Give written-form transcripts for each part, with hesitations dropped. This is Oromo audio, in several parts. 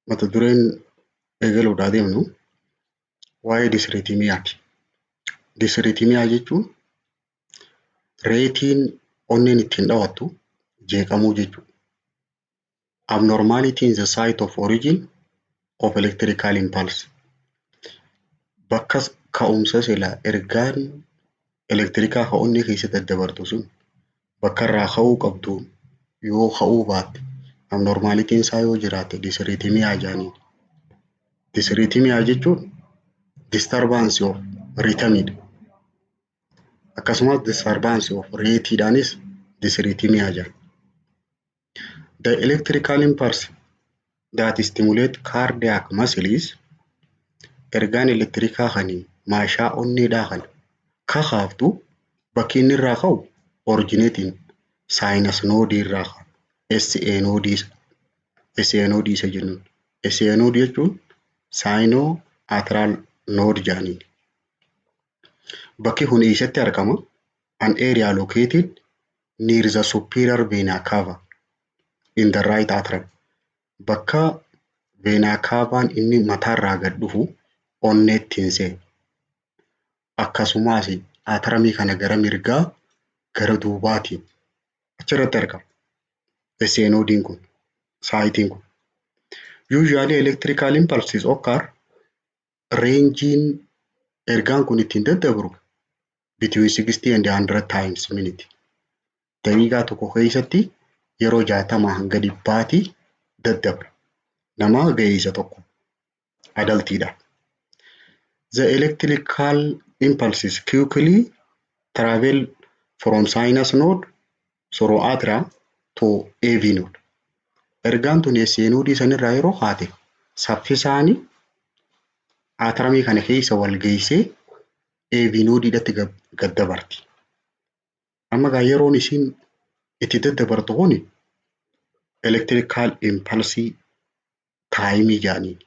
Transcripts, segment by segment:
Mata dureen eegaluudhaa deemnu waa'ee dysrhythmiaati. Dysrhythmia jechuun rateiin onneen ittiin dhawattu jeeqamuu jechuudha. Abnormality in the site of origin of electrical impulse. Bakka ka'umsa silaa ergaan elektirikaa ka onnee keessa daddabartu sun bakka irraa ka'uu qabdu yoo ka'uu baatte, abnormalityn isaa yoo jiraate, dysrhythmia jedhaniin. Dysrhythmia jechuun disturbance of rhythmidha. Akkasumas disturbance of rateiidhaanis dysrhythmia jedhama. The electrical impulse that stimulate cardiac muscles, ergaan elektirikaa kan maashaa onneedhaa kana kakaaftu, bakki inni irraa ka'u originating sinus node irraa ka'a. SA node, SA node isa jennuun. SA node jechuun sino atrial node jedhaniin. Bakki kun eessatti argama? An area located near the superior vena cava in the right atrium. Bakka vena cavaan inni mataarraa gad dhufu onneetti hin seenu. Akkasumas atriumii kana gara mirgaa gara duubaatiin achirratti argama. SA nodeiin kun, siteiin kun. Usually electrical impulses occur, rangeiin ergaan kun ittiin daddabru between 60 and 100 times minute. Daqiiqaa tokko keessatti yeroo 60 hanga 100tti daddabra. Nama ga'eessa tokko adultiidha. The electrical impulses quickly travel from sinus node through atria to AV node. Ergaan tun SA node sanirraa yeroo kaate saffisaani atriumii kana keessa wal geessee AV nodeiidhatti gad dabarti. Amma gaa yeroon isiin itti daddabartu kuni electrical impulse timeii jedhaniin.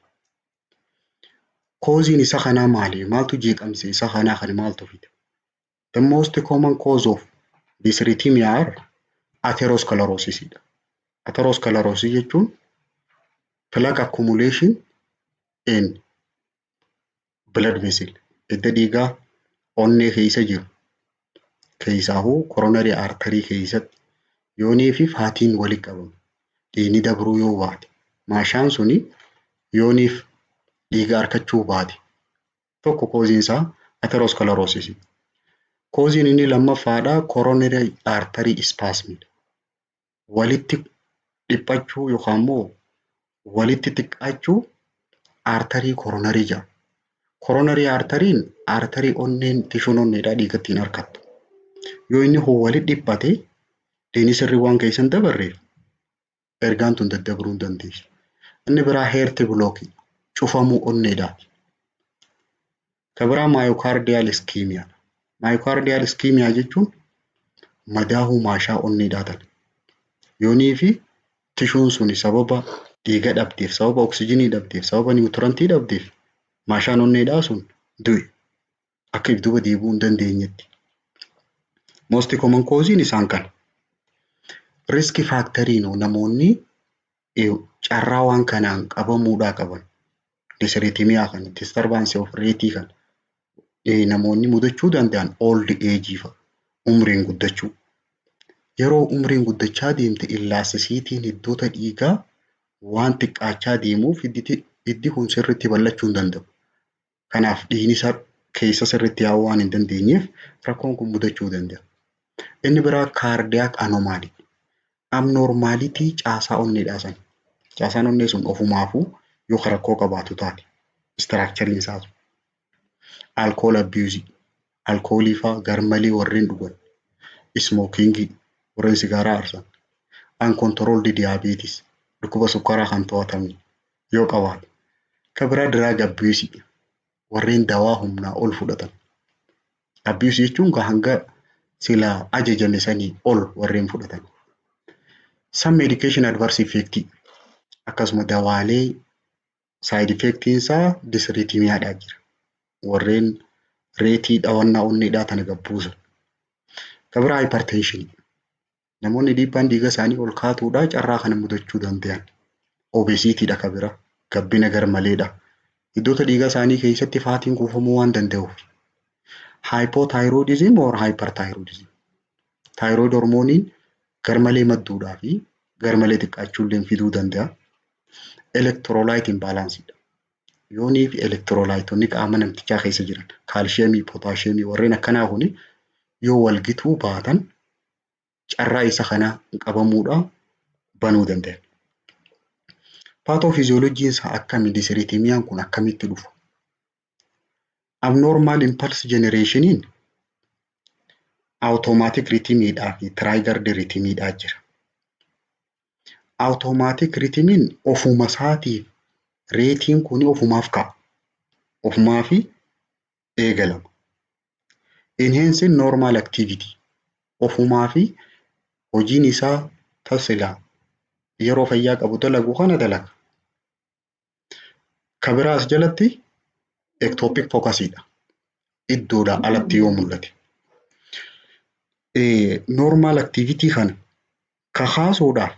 Causeiin isa kanaa maali? Maaltu jeeqamsa isa kanaa kana maaltu fida? The most common cause of dysrhythmia are atherosclerosis dha. Atherosclerosis jechuun plaque accumulation in blood vessel, hidda dhiigaa onnee keessa jiru keessaahuu coronary artery keessatti yoonii fi fatiin walitti qabamu, dhiigni dabruu yoo baate, maashaan suni yooniif dhiiga harkachuu baate, tokko causeiin isaa atherosclerosis. Causeiin inni lammaffaadha coronary artery spasm, walitti dhiphachuu yookaan immoo walitti xiqqaachuu artery coronary jedhama. Coronary arteryn artery onneen, tissueun onneedhaa dhiiga ittiin harkattu. Yoo inni kun walitti dhiphate, dhiigni sirrii waan keessa hin dabarreef ergaan tun daddabruu hin dandeessu. Inni biraa heart blockii, cufamuu onneedhaati. Kan biraa myocardial ischemia. Myocardial ischemia jechuun madaahuu maashaa onneedhaa tana. Yoonii fi tissueun suni sababa dhiiga dhabdeef, sababa oksijiinii dhabdeef, sababa nutrientii dhabdeef maashaan onneedhaa sun du'e, akka if duuba deebi'uu hin dandeenyetti. Most common causein isaan kana. Risk factoriin namoonni carraa waan kanaan qabamuudhaa qaban, dysrhythmia kana, disturbance of rate kana namoonni mudachuu danda'an, old age fa'a, umriin guddachuu. Yeroo umriin guddachaa deemte elasticityn hiddoota dhiigaa waan xiqqaachaa deemuuf hiddi kun sirriitti bal'achuu hin danda'u. Kanaaf dhiigni isaa keessa sirriitti yaa'uu waan hin dandeenyeef rakkoon kun mudachuu danda'a. Inni biraa cardiac anomaly. Abnormality caasaa onneedhaa sana. Caasaan onnee sun ofumaafuu yoo rakkoo qabaatu taate, structureiin isaa sun. Alcohol abuse, alkoolii fa'aa garmalee warreen dhugan, smokingii, warreen sigaaraa aarsan, uncontrolled diabetes, dhukkuba sukkaaraa kan to'atamne yoo qabaate. Kan biraa drug abuse, warreen dawaa humnaa ol fudhatan. Abuse jechuun hanga silaa ajajame sanii ol warreen fudhatan. Some medication adverse effect, akkasuma dawaalee side effectiin isaa dysrhythmiadhaa jira. Warreen rateii dhawannaa onneedhaa tana gad buusan. Kan biraa hypertension. Namoonni dhiibbaan dhiiga isaanii ol kaatuudhaa carraa kana mudachuu danda'an. Obesitydha kan biraa. Gabbina garmaleedha. Hiddoota dhiigaa isaanii keessatti fatiin kuufamuu waan danda'uuf. Hypothyroidism or hyperthyroidism. Thyroid hormooniin garmalee madduudhaa fi garmalee xiqqaachuu illee fiduu danda'a. Electrolyte imbalanceiidha. Yoonii fi electrolyteonni qaama namtichaa keessa jiran kaalshiyeemii, pootaashiyeemii warreen akkanaa kuni yoo wal gituu baatan carraa isa kanaa qabamuudhaa banuu danda'an. Pathophysiologyn isaa akkami? Dysrhythmiaan kun akkamitti dhufa? Abnormal impulse generationiin automatic rhythmiidhaa fi triggered rhythmiidhaa jira. Automatic rhythmiin ofuma isaatiif rateiin kun ofumaaf ka'a. Ofumaafi eegalama. Enhancing normal activity, ofumaafi hojiin isaa tasilaa yeroo fayyaa qabu dalagu kana dalaga. Ka biraa as jalatti ectopic focusiidha. Iddoodhaa alatti yoo mul'ate. Normal activity kana kakaasuudhaaf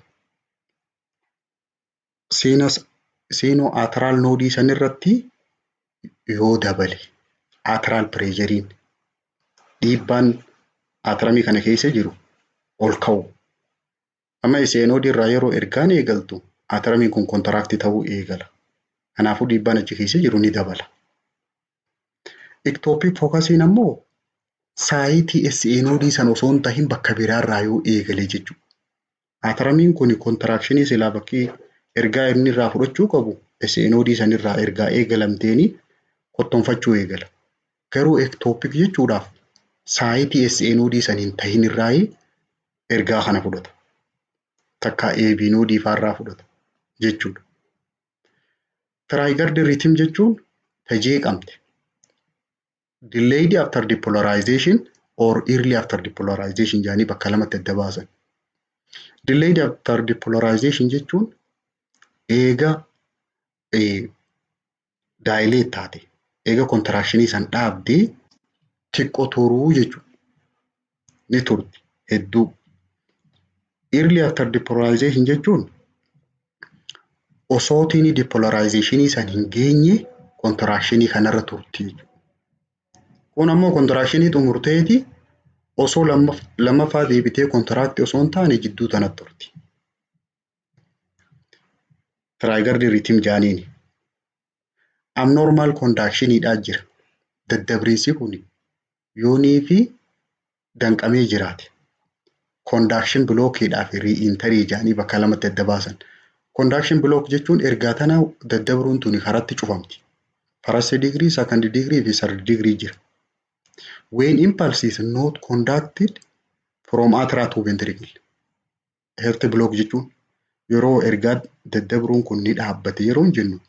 sinoatrial nodeii sanirratti yoo dabale, atrial pressureiin, dhiibbaan atriumii kana keessa jiru ol ka'u. Amma SA nodeii irraa yeroo ergaan eegaltu atriumiin kun contract ta'uu eegala. Kanaafuu dhiibbaan achi keessa jiru ni dabala. Ectopic focusiin ammoo siteii SA nodeii sana osoo hin tahin bakka biraarraa yoo eegale jechuudha. Atriumiin kun contractionii silaa bakki ergaa inni irraa fudhachuu qabu SA nodeii sanirraa ergaa eegalamteeni kottoonfachuu eegala. Garuu ectopic jechuudhaaf siteii SA nodeii san hin tahin irraa ergaa kana fudhata. Takka AV nodeii faarraa fudhata jechuudha. Triggered rhythm jechuun ta jeeqamte. Delayed after depolarization or early after depolarization jedhanii bakka lamatti adda baasan. Delayed after depolarization jechuun eega dilate taate, eega contractionii san dhaabdee xiqqoo turuu jechuudha. Ni turti hedduu. Early after depolarization jechuun osootiin depolarizationii san hin geenye contractionii kanarra turti jechuudha. Kun ammoo contractionii xumurteeti osoo lammaffaa deebitee contract osoo hin taane jidduu tanatti turti. Triggered rhythm jaaniini. Abnormal conductioniidhaa jira. Daddabriinsi kun yoonii fi danqamee jiraate. Conduction blockiidhaa fi re-entry jedhanii bakka lamatti adda baasan. Conduction block jechuun ergaa tana daddabruun tuni karatti cufamti. First degree, second degree fi third degree jira. When impulse is not conducted from atria to ventricle. Heart block jechuun yeroo ergaa daddabruun kun ni dhaabbate yeroo hin jennu,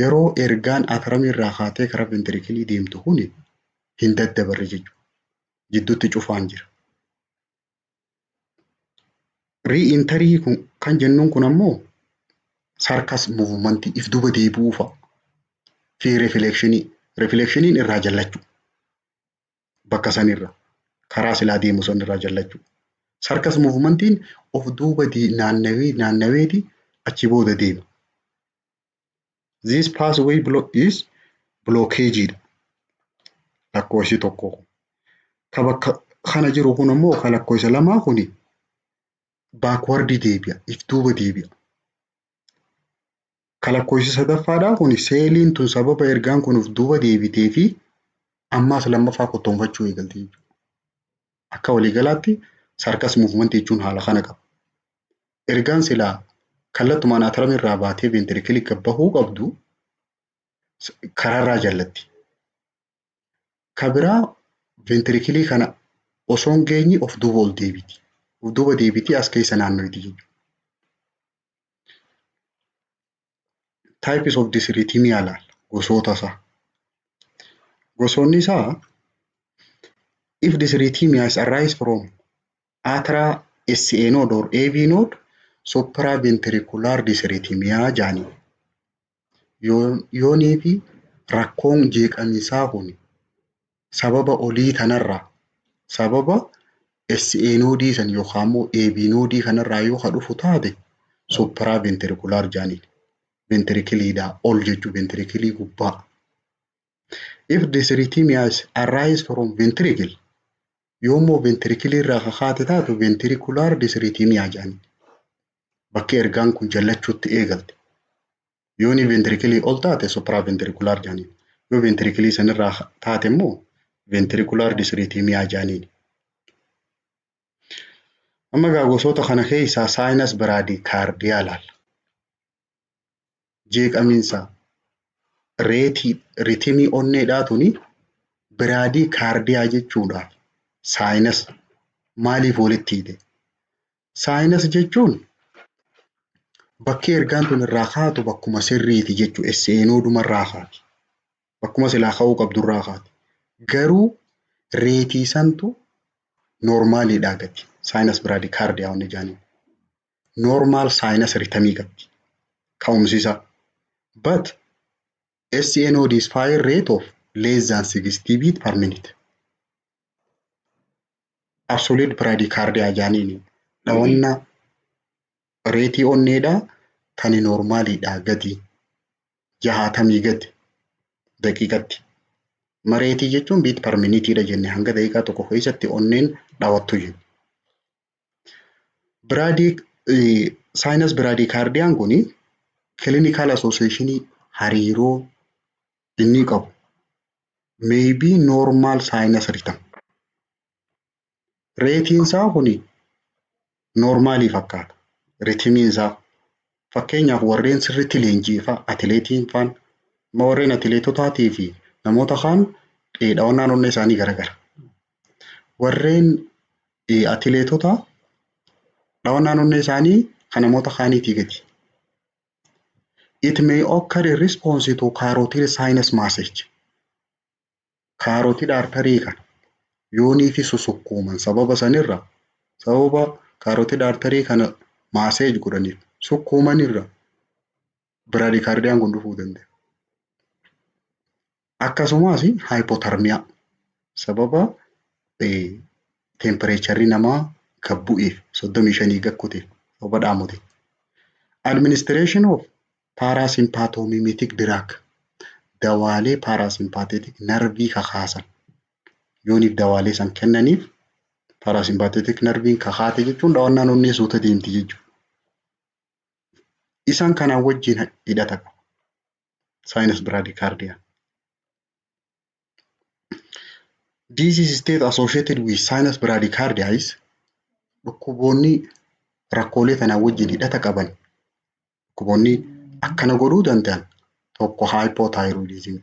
yeroo ergaan atriumii irraa kaatee karaa ventricleii deemtu kuni hin daddabarre jechuudha. Jidduutti cufaan jira. Re-entry kun kan jennuun kun ammoo circus movementii, if duuba deebi'uu fa'a. Fi reflectionii. Reflectioniin irraa jallachuu. Bakka sanirra karaa silaa deemu sanirraa jallachuu. Circus movementiin of duuba naannawee naannaweeti achi booda deema. This pathway block is blockage dha. Lakkoofsi tokko. Ka bakka kana jiru kun ammoo ka lakkoofsa lamaa kuni backward deebi'a. If duuba deebi'a. Ka lakkoofsa sadaffaadhaa kun seeliin tun sababa ergaan kun of duuba deebitee fi ammaas lammaffaa kottoonfachuu eegalti jechuudha. Akka waliigalaatti circus movementii jechuun haala kana qaba. Ergaan silaa kallattumaan atrium irraa baatee ventricleii gad bahuu qabdu karaarraa jallatti. Ka biraa ventricleii kana osoo hin geenye of duuba ol deebiti. Of duuba deebitii as keessa naannoiti jechuudha. Types of dysrhythmia ilaalla gosoota isaa. Gosoonni isaa, if dysrhythmia is arise from atria, SA node or AV node, supraventricular dysrhythmia jedhanii. Yoonii fi rakkoon jeeqamisaa kun sababa olii kanarraa, sababa SA nodeii san yookaan immoo AV nodeii kanarraa yoo ka dhufu taate, supraventricular jedhaniin. Ventricleiidhaa ol jechuu, ventricleii gubbaa. If dysrhythmias arise from ventricle, yoommoo ventricleii irraa kakaate taatu, ventricular dysrhythmia jedhani. Bakki ergaan kun jallachuutti eegalte. Yooni ventricleii ol taate, supraventricular jedhaniin. Yoo ventricleii sanirraa taate immoo, ventricular dysrhythmia jedhaniin. Amma egaa gosoota kana keessaa sinus bradycardia ilaalla. Jeeqamiinsa rateii rhythmii onneedhaa tuni bradycardia jechuudhaaf sinus maaliif walitti hidhe? Sinus jechuun bakki ergaan tun irraa kaatu bakkuma sirriiti jechuudha. SA nodeuma irraa kaati. Bakkuma silaa ka'uu qabdu irraa kaati. Garuu rateii santu normaliidhaa gadi. Sinus bradycardia wanni jedhaniin. Normal sinus rhythmii qabdi. Ka'umsi isaa. But SA node is fire rate of less than 60 beat per minute. Absolute bradycardia jedhaniini. Dhawannaa rateii onneedhaa kan normaliidhaa gadi, 60 gadi daqiiqatti. Rateii jechuun beat per minuteiidha jenne, hanga daqiiqaa tokko keessatti onneen dhawattu jenna. Brady sinus bradycardiaan kuni clinical associationii hariiroo inni qabu maybe normal sinus rhythm. Rateiin isaa kuni normalii fakkaata. Rhythmiin isaa fakkeenyaaf warreen sirriitti leenji'e fa'a, atileetiin fa'aan, amma warreen atileetotaatii fi namoota kaan dhawannaan onnee isaanii garagara. Warreen atileetotaa dhawannaan onnee isaanii kan namoota kaaniitii gadi. It may occur in response to carotid sinus massage. Carotid artery kana yoonii fi susukkuuman sababa sanirra, sababa carotid artery kana massage godhaniif sukkuumanirra, bradycardiaan kun dhufuu danda'a. Akkasumas hypothermia, sababa temperatureri namaa gad bu'eef, 35 gad kuteef, sababa dhaamoteef. Administration of parasympathomimetic drug, dawaalee parasympathetic nerveii kakaasan yooniif dawaalee san kennaniif, parasympathetic nerveiin kakaate jechuun dhawannaan onnee suuta deemti jechuudha. Isaan kanaan wajjin hidhata qaba. Sinus bradycardia. Disease state associated with sinus bradycardia is, dhukkuboonni rakkoolee kanaan wajjin hidhata qaban, dhukkuboonni akkana godhuu danda'an, tokko hypothyroidism.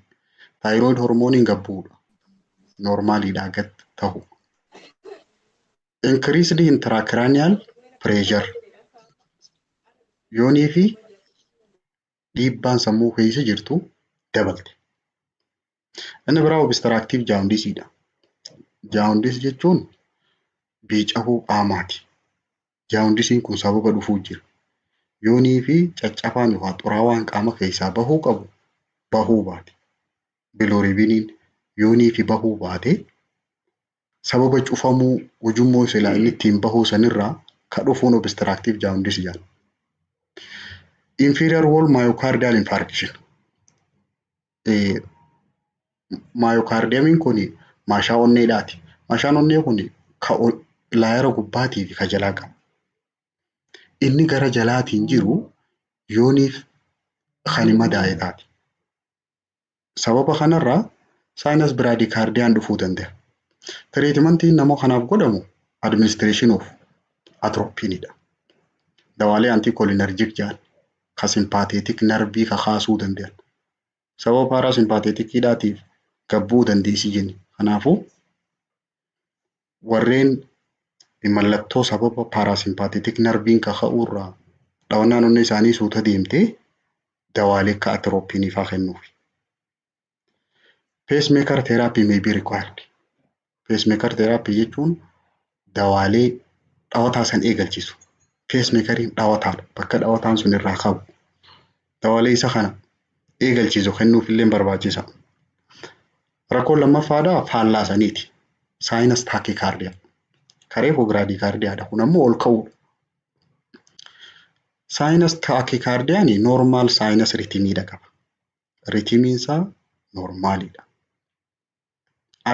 Thyroid hormoneiin gad bu'uudha. Normaliidhaa gad ta'u. Increased intracranial pressure, yoonii fi dhiibbaan sammuu keessa jirtu dabalte. Inni biraa obstructive jaundiceiidha. Jaundice jechuun biicahuu qaamaati. Jaundiceiin kun sababa dhufuu jira. Yoonii fi caccabaan yookaan xuraawaan qaama keessaa bahuu qabu bahuu baate. Bilirubiniin yoonii fi bahuu baate, sababa cufamuu ujummoo silaa inni ittiin bahuu sanirraa ka dhufuun obstructive jaundice jedhama. Inferior wall myocardial infarction. Myocardiumiin kun maashaa onneedhaati. Maashaan onnee kun ka layera gubbaatii fi ka jalaa qaba. Inni gara jalaatiin jiru yooniif kan madaa'e taate. Sababa kanarraa sinus bradycardiaan dhufuu danda'a. Treatmentiin nama kanaaf godhamu administration of atropineiidha. Dawaalee anticholinergic jedhan ka sympathetic nerveii kakaasuu danda'an. Sababa parasympatheticiidhaatiif gad bu'uu dandeessi jenni. Kanaafuu warreen mallattoo sababa parasympathetic nerveiin kaka'uu irraa dhawannaan onnee isaanii suuta deemtee, dawaalee akka atropineii fa'aa kennuufi. Pacemaker therapy may be required. Pacemaker therapy jechuun dawaalee dhawataa san eegalchiisu. Pacemakeriin dhawataadha. Bakka dhawataan sun irraa ka'u. Dawaalee isa kana eegalchiisu kennuuf illee barbaachisa. Rakkoon lammaffaadhaa faallaa saniiti. Sinus tachycardia. Kareefu bradycardiadha. Kun ammoo ol ka'uudha. Sinus tachycardiaan normal sinus rhythmiidha qaba. Rhythmiin isaa normaliidha.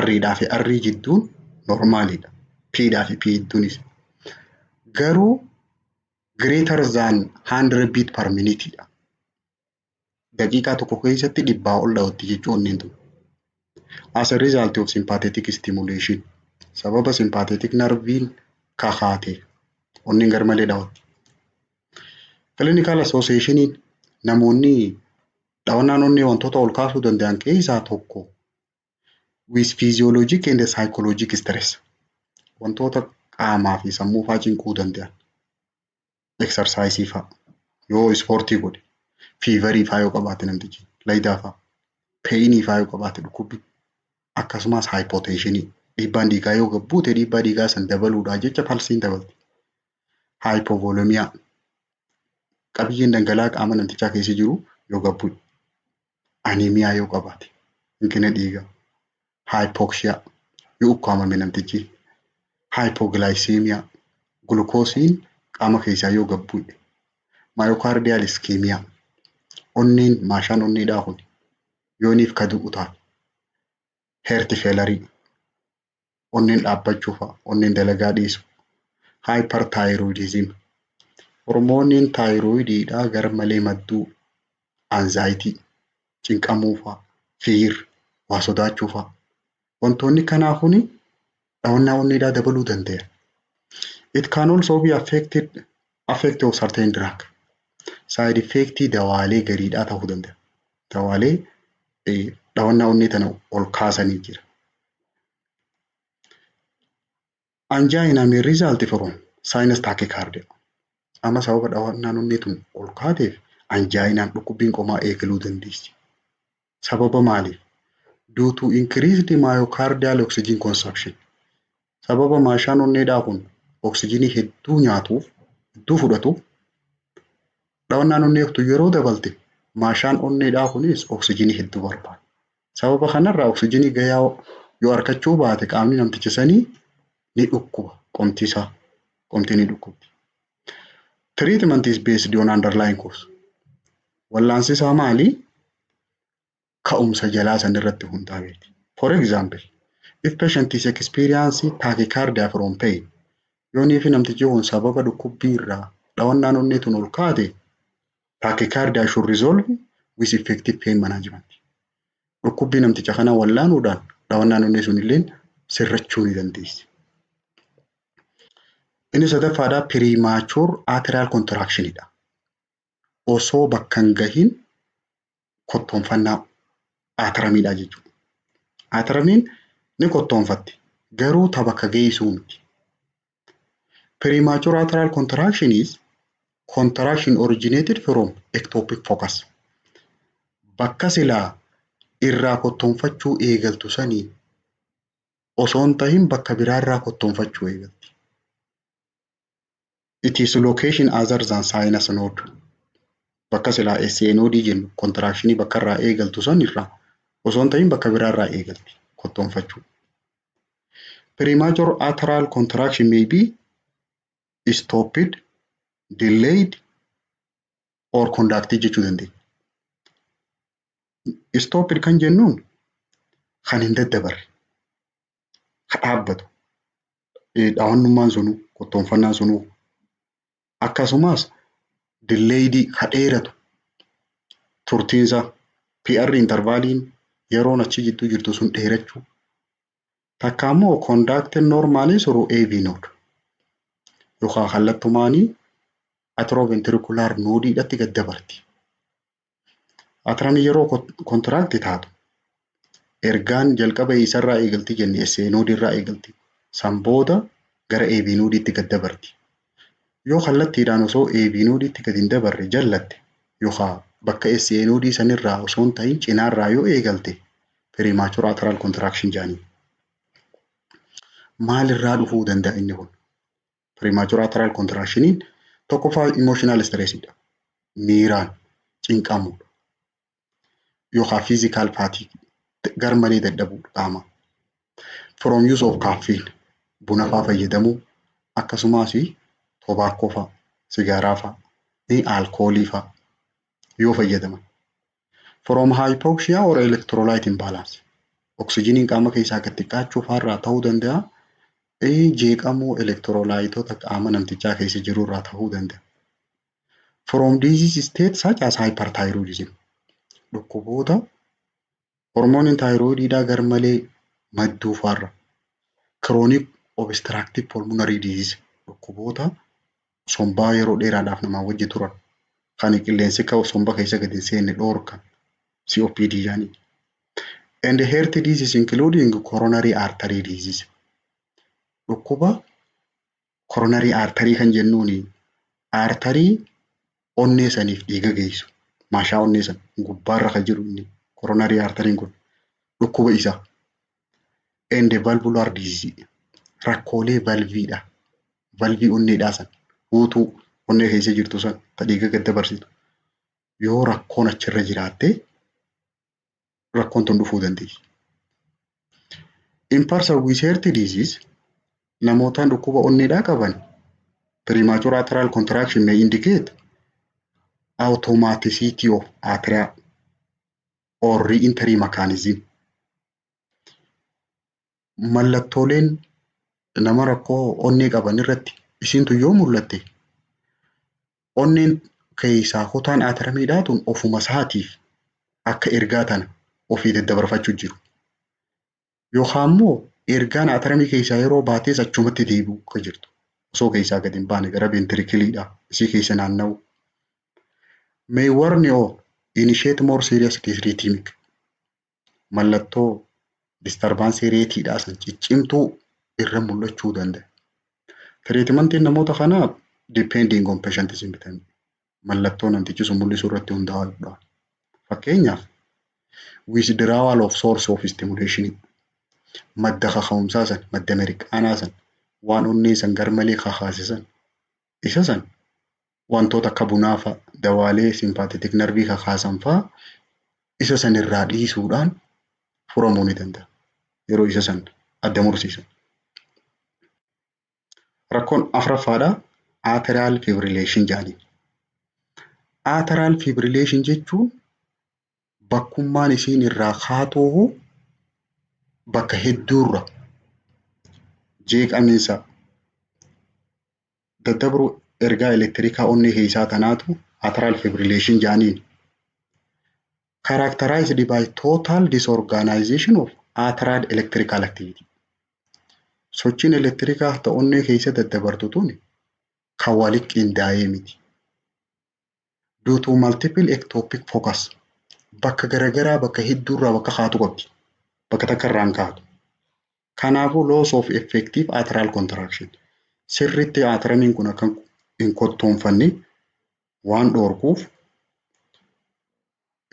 Riidhaa fi R jidduun normaliidha. Pdhaa fi P jidduunis. Garuu greater than 100 beat per minute dha. Daqiiqaa tokko keessatti 100 ol dhawatti jechuun onneen tun. As a result of sympathetic stimulation, sababa sympathetic nerviin kakaate onneen garmalee dhawatti. Clinical association, namoonni dhawannaan onnee wantoota ol kaasuu danda'an keessaa tokko with physiologic and psychologic stress, wantoota qaamaa fi sammuu faa cinquu danda'an, exercise faa yoo ispoortii godhe, feverii faa yoo qabaate namtichi, layidaa faa, painii faa yoo qabaate, dhukkubbii, akkasumas hypotensionii, dhiibbaan dhiigaa yoo gad buute, dhiibbaa dhiigaa san dabaluudhaa jecha pulsiin dabalti. Hypovolemia, qabiyyeen dhangala'aa qaama namtichaa keessa jiru yoo gad bu'e, anemia yoo qabaate, hanqina dhiigaa, hypoxia, yoo ukkaamame namtichi, hypoglycemia, glucoseiin qaama keessaa yoo gad bu'e, myocardial ischemia, onneen maashaan onneedhaa kun yooniif ka du'u taate, heart failure, onneen dhaabbachuu fa'a, onneen dalagaa dhiisu, hyperthyroidism, hormooniin thyroidiidhaa garmalee madduu, anxiety, cinqamuu fa'a, fear, waa sodaachuu fa'a. Wantoonni kanaa kuni dhawannaa onneedhaa dabaluu danda'a. It can also be affect of certain drug. Side effect dawaalee gariidhaa ta'uu danda'a. Dawaalee dhawannaa onnee tana ol kaasanii jira. Angina may result from sinus tachycardia. Amma sababa dhawannaan onnee tun ol kaateef anginaan, dhukkubbiin qomaa eegaluu dandeessi. Sababa maaliif? Due to increased myocardial oxygen consumption. Sababa maashaan onneedhaa kun oksijiinii hedduu nyaatuuf, hedduu fudhatuuf, dhawannaan onnee tun yeroo dabalte maashaan onneedhaa kunis oksijiinii hedduu barbaada. Sababa kanarraa oksijiinii gahaa yoo argachuu baate qaamni namticha sanii ni dhukkuba, qomti isaa, qomti ni dhukkubdi. Treatment is based on underlying cause. Wallaansi isaa maali? Ka'umsa jalaa san irratti hundaa'eeti. For example, if patient is experiencing tachycardia from pain, yoonii fi namtichi kun sababa dhukkubbii irraa dhawannaan onnee tun ol kaate, tachycardia should resolve with effective pain management. Dhukkubbii namticha kana wallaanuudhaan dhawannaan onnee sun illee sirrachuu ni dandeessi. Inni sadaffaadhaa premature atrial contractionidha. Osoo bakka hin gahin kottoonfannaa atriumiidha jechuudha. Atriumiin ni kottoonfatti, garuu ta bakka geessuu miti. Premature atrial contraction is contraction originated from ectopic focus. Bakka silaa irraa kottoonfachuu eegaltu sanii osoo hin tahin bakka biraarraa kottoonfachuu eegalti. It is location other than sinus node. Bakka silaa SA node jennu, contractionii bakka irraa eegaltu san irraa osoo hin tahin bakka biraarraa eegalti kottoonfachuu. Premature atrial contraction may be stopped, delayed or conducted jechuu dandeenya. Stopped kan jennuun kan hin daddabarre, ka dhaabbatu dhawannummaan sunuu, kottoonfannaan sunuu, akkasumas delayed, ka dheeratu turtiinsa PR intervaliin, yeroon achi jidduu jirtu sun dheerachuu, takka immoo conducted normally through AV node yookaan kallattumaanii atrioventricular nodeiidhatti gad dabarti. Atriumiin yeroo contract taatu ergaan jalqaba isarraa eegalti jenne, SA node irraa eegalti. San booda gara AV nodeiitti gad dabarti. Yoo kallattiidhaan osoo AV nodeiitti gad hin dabarre jallatte yookaan bakka SA node sanirraa osoo hin ta'in cinaarraa yoo eegalte, premature atrial contraction jedhanii. Maalirraa dhufuu danda'a inni kun? Premature atrial contractioniin tokkoffaa emotional stressidha. Miiraan cinqamuudha. Yookaan physical fatigue, garmalee dadhabuudha qaama. From use of caffeine, buna faa fayyadamuu, akkasumas tobacco faa, sigaaraa faa. Alkoolii fa'a yoo fayyadaman. From hypoxia or electrolyte imbalance. Oksijiniin qaama keessaa gad xiqqaachuu fa'arraa ta'uu danda'a. Jeeqamuu electrolyteoota qaama namtichaa keessa jiru irraa ta'uu danda'a. From disease state such as hyperthyroidism. Dhukkuboota hormooniin thyroidiidhaa garmalee madduu fa'arra. Chronic obstructive pulmonary disease, dhukkuboota sombaa yeroo dheeraadhaaf namaa wajji turan, kan qilleensi somba keessa gadi hin seenne dhoorkan, COPD jedhanii. And heart disease including coronary artery disease. Dhukkuba coronary artery kan jennuuni artery onnee saniif dhiiga geessu, maashaa onnee san gubbaarra kan jiru inni coronary artery kun dhukkuba isaa. And valvular disease, rakkoolee valviidha. Valvii onneedhaa san, guutuu onnee keessa jirtu san ta dhiiga gad dabarsitu, yoo rakkoon achirra jiraatte rakkoon tun dhufuu dandeessi. In person with heart disease, namootaan dhukkuba onneedhaa qaban, premature atrial contraction may indicate automaticity of atria or re-entry mechanism. Mallattooleen nama rakkoo onnee qaban irratti isiin tun yoo mul'atte, onneen keessaa kutaan atriumiidhaa tun ofuma isaatiif akka ergaa tana ofii daddabarfachuu jiru. Yookaan immoo ergaan atriumii keessaa yeroo baatees achumatti deebi'u akka jirtu, osoo keessaa gadi hin baane gara ventricleiidhaa isii keessa naanna'u. May warn or initiate more serious dysrhythmic, mallattoo disturbance rateiidhaa san ciccimtuu irra mul'achuu danda'a. Treatmentiin namoota kanaa depending on patient symptom, mallattoo namtichi sun mul'isu irratti hundaa'uudha. Fakkeenyaaf, withdrawal of source of stimulation, madda kaka'umsaa san, madda mirqaanaa san, waan onnee san garmalee kakaasisan isa san, wantoota akka bunaa fa'a, dawaalee sympathetic nerve kakaasan fa'a isa san irraa dhiisuudhaan furamuu ni danda'a. Yeroo isa san adda mursiisan. Rakkoon afuraffaadhaa atrial fibrillation jedhaniin. Atrial fibrillation jechuun bakkummaan isiin irraa kaatuuhu bakka hedduurra jeeqamiinsa daddabruu ergaa elektirikaa onnee keessaa tanaatu atrial fibrillation jedhaniin. Characterized by total disorganization of atrial electrical activity. Sochiin elektirikaa ta onnee keessa daddabartu tuni kan walitti qindaa'ee miti. Due to multiple ectopic focus, bakka garagaraa, bakka hedduurraa bakka kaatu qabdi. Bakka takka irraa hin kaatu. Kanaafuu loss of effective atrial contraction. Sirriitti atriumiin kun akka hin kottoonfanne waan dhoorkuuf,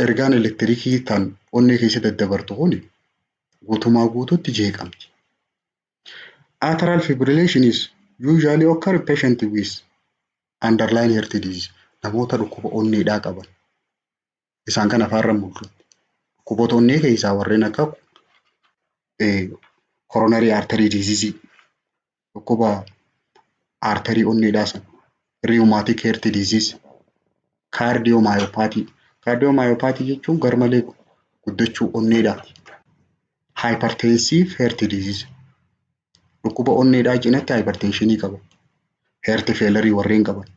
ergaan elektirikii tan onnee keessa daddabartu kuni guutumaa guututti jeeqamti. Atrial fibrillation is usually occur in patient with underlying heart disease. Namoota dhukkuba onneedhaa qaban. Isaan kana afaarra mul'atu. Dhukkuboota onnee keessaa warreen akka coronary artery disease, dhukkuba artery onneedhaa sana, rheumatic heart disease, cardiomyopathy. Cardiomyopathy jechuun garmalee guddachuu onneedhaati. Hypertensive heart disease, dhukkuba onneedhaa cinatti hypertensionii qaba. Heart failure warreen qaban,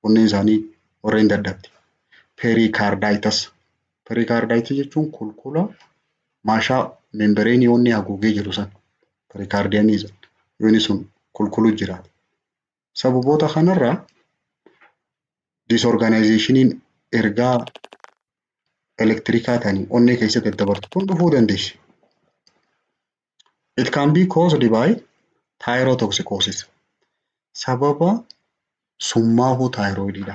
onneen isaanii warreen dadhabde. Pericarditis. Pericarditis jechuun kulkula maashaa membraneii onnee haguugee jiru sana, pericardiumii sana, yoo inni sun kulkulu jiraate. Sababoota kanarraa disorganizationiin ergaa elektirikaa ta'anii onnee keessa daddabartu kun dhufuu dandeessi. It can be caused by thyrotoxicosis. Sababa summaa'uu thyroidiidha.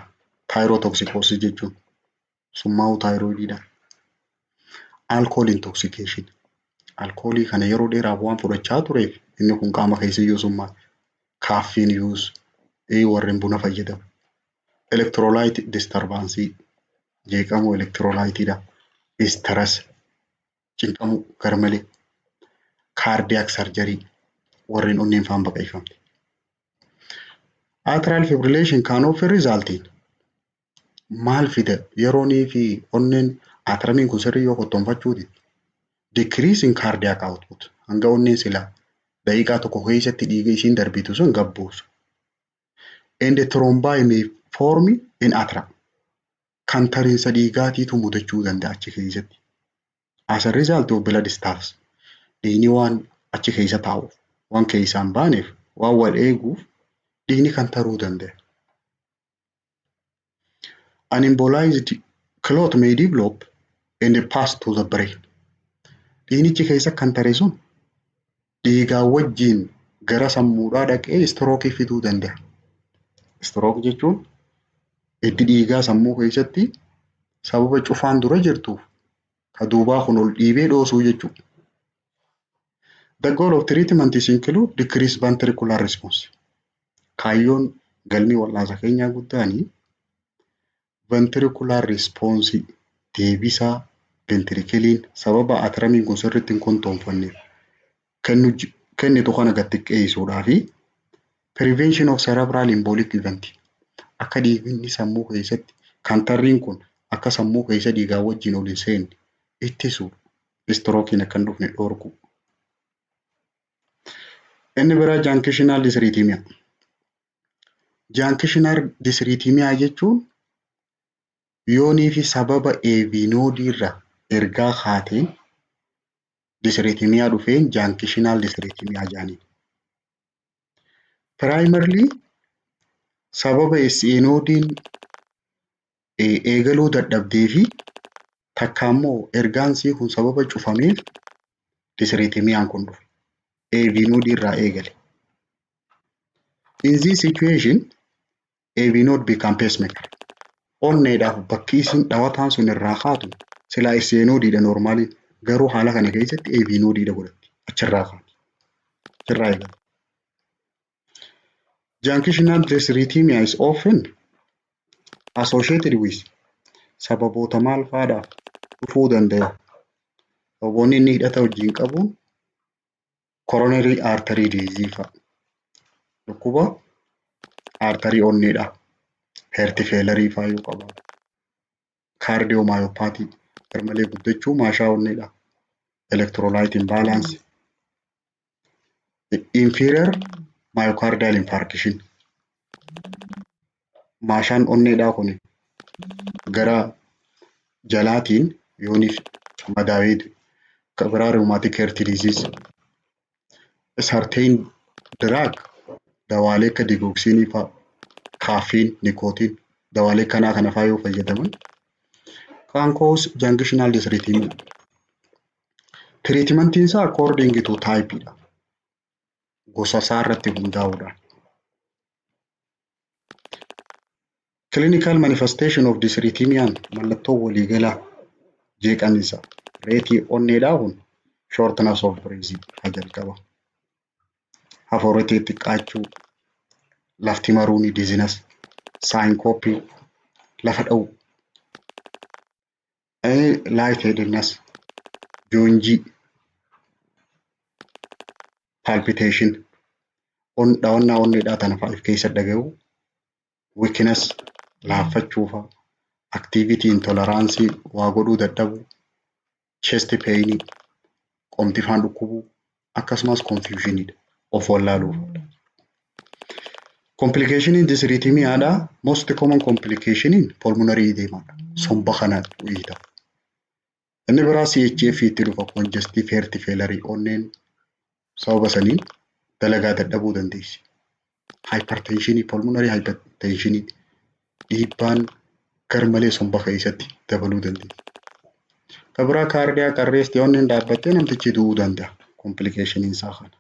Thyrotoxicosis jechuun summaa'uu thyroidiidha. Alcohol intoxication. Alkoolii kana yeroo dheeraaf waan fudhachaa tureef inni kun qaama keessa iyyuu summaa. Caffeine use, warreen buna fayyadamu. Electrolyte disturbance, jeeqamuu electrolyteiidha. Stress, cinqamuu garmalee. Cardiac surgery, warreen onneen faan baqaqfamte. Atrial fibrillation can often result in Maal fida yeroonii fi onneen atriumiin kun sirrii yoo kottoonfachuu dide, decrease in cardiac output, hanga onneen silaa daqiiqaa tokko keessatti dhiiga isiin darbitu sun gad buusa. And thrombi may form in atria. Kan tariinsa dhiigaatiitu mudachuu danda'a achi keessatti. As a result of blood stasis. Dhiigni waan achi keessa taa'uuf, waan keessaa hin baaneef, waan wal eeguuf dhiigni kan taruu danda'a. An embolized clot may develop and pass to the brain. Dhiignichi keessa kan tare sun dhiigaa wajjin gara sammuudhaa dhaqee strokeii fiduu danda'a. Stroke jechuun hiddi dhiigaa sammuu keessatti sababa cufaan dura jirtuuf ka duubaa kun ol dhiibee dhoosuu jechuudha. The goal of treatment is include decrease ventricular response. Kaayyoon galmi wal'aansa keenyaa guddaani ventricular response, deebisaa ventricleiin sababa atriumiin kun sirriitti hin kontoonfanneef kennitu kana gad xiqqeessuudhaa fi prevention of cerebral embolic event, akka dhiigni sammuu keessatti kan tarriin kun akka sammuu keessa dhiigaa wajjin ol hin seenne ittisu, strokeiin akka hin dhufne dhorku. Inni biraa junctional dysrhythmia. Junctional dysrhythmia jechuun yoonii fi sababa AV nodeii irraa ergaa kaateen dysrhythmia dhufeen junctional dysrhythmia jedhaniin. Primarily sababa SA nodeiin eegaluu dadhabdee fi takka immoo ergaan sii kun sababa cufameef dysrhythmiaan kun dhufe. AV nodeii irraa eegale. In this situation, AV node become pacemaker. Onneedhaaf bakki isin dhawataan sun irraa kaatu silaa SA nodeiidha normaliin, garuu haala kana keessatti AV nodeiidha godhatti, achirraa kaati. Achirraa eegala. Junctional dysrhythmia is often associated with, sababoota maal faadhaaf dhufuu danda'a? Sababoonni inni hidhata wajjin qabu coronary artery disease fa'a. Dhukkuba artery onneedha. Heart failure fa'aa yoo qabaate. Cardiomyopathy, garmalee guddachuu maashaa onneedha. Electrolyte imbalance. Inferior myocardial infarction. Maashaan onneedhaa kun gara jalaatiin yooniif madaawee biraa, rheumatic heart disease. Certain drug, dawaalee akka digoxinii fa'a, caffeine, nicotine, dawaalee kanaa kana fa'aa yoo fayyadaman can cause junctional dysrhythmia. Treatmentiin isaa according to type dha. Gosa isaa irratti hundaa'uudhaan. Clinical manifestation of dysrhythmiaan, mallattoo waliigalaa jeeqamiinsa rateii onneedhaa kun, shortness of breath haa jalqaba. Hafuurri xixiqqaachuu, lafti maruun, dizziness, syncope, lafa dha'uu, light headedness, joonjii, palpitation, dhawannaa onneedhaa tana fa'a of keessa dhaga'uu, weakness, laaffachuu fa'a, activity intolerance, waa godhuu dadhabuu, chest pain, qomti faan dhukkubuu, akkasumas confusionidha, of wallaaluu fa'adha. Complicationin dysrhythmiaadha. Most common complicationin pulmonary edema dha. Somba kana dhiita. Inni biraa CHF itti dhufa, congestive heart failure, onneen sababa saniin dalagaa dadhabuu dandeessi. Hypertension, pulmonary hypertension, dhiibbaan garmalee somba keessatti dabaluu dandeessi. Kan biraa cardiac arrest, onneen dhaabbattee namtichi du'uu danda'a. Complication isaa kana.